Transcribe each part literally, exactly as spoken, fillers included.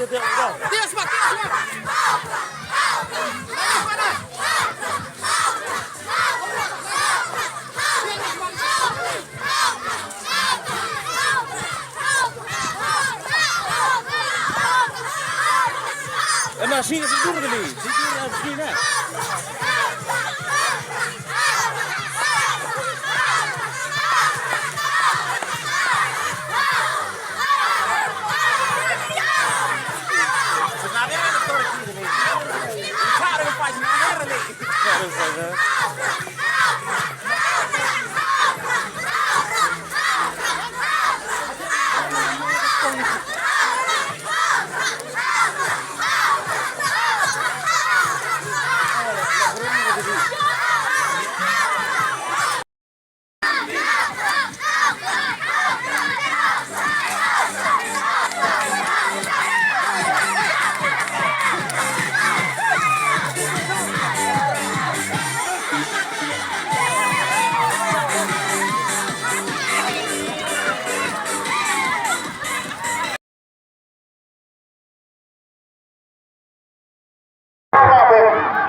Ema sini sidur kali, sidur sini na.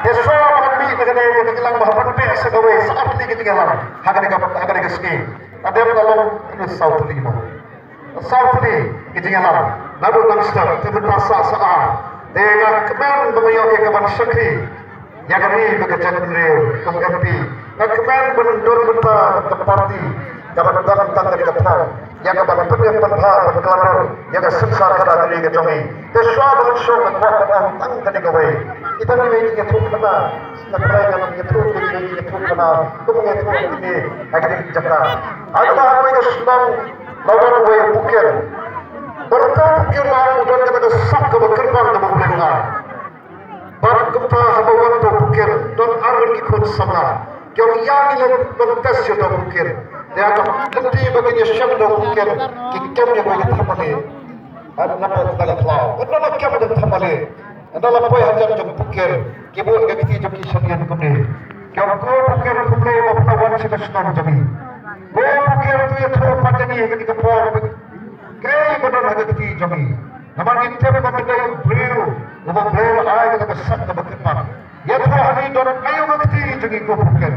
Te shuwa ba ngan mih na kane ka jingïalang ba hap ban beh sa kawei sa ar tylli ki jingïalang ha kane ka, ha kane ka sngi. Ka dep ka long kane saw tylli mo. Saw tylli ki jingïalang naduh nang step te mynta sa sa ar. Te nga kmen ba nga ïoh ïa ka ban shakri ïa kane ba ka jaitbynriew kum M P. Nga kmen ban don bynta bad ka party kaba don tang kane ka thong ïa kaba pynïap pynbha bad klamar ïa ka synshar khadar kane ka jong ngi. Te shuwa ba ngan shong nga kwah ban ong tang kane kawei. Ita ngi wei ïathuh khana, nga trai nga ïathuh kane, ïathuh khana kum nga ïathuh kane ha kane ka jaka. Hangta ha kawei ka shnong la wan uwei u pukir. Bad uta u pukir la u don kata ka sak kaba kyrpang kaba u leh nga. Bad kumta haba wan uta u pukir don ar ngut ki khun samla ki ong ïa ngi leit ban test ïa uta u pukir. Te ha ka lynti ba kin ïashem da u pukir ki kem ïa kawei ka thymmali. Bad na pdeng ka khlaw bad na la kem da ka thymmali. Ynda la poi hajan jong u pukir ki buh ïa ka kti jong ki shadien kumne. Ki ong ko pukir khublei ba phi la wan sha ka shnong jong ngi. Ko pukir to ïathuh pat ïa ngi ha kane ka por ba Kaei ba don ha ka kti jong ngi? Namar ngi tip ba me dei u briew uba U Blei u la ai kata ka sak kaba kyrpang. Ïathuh ha ngi don aïu ka kti jong ngi ko pukir.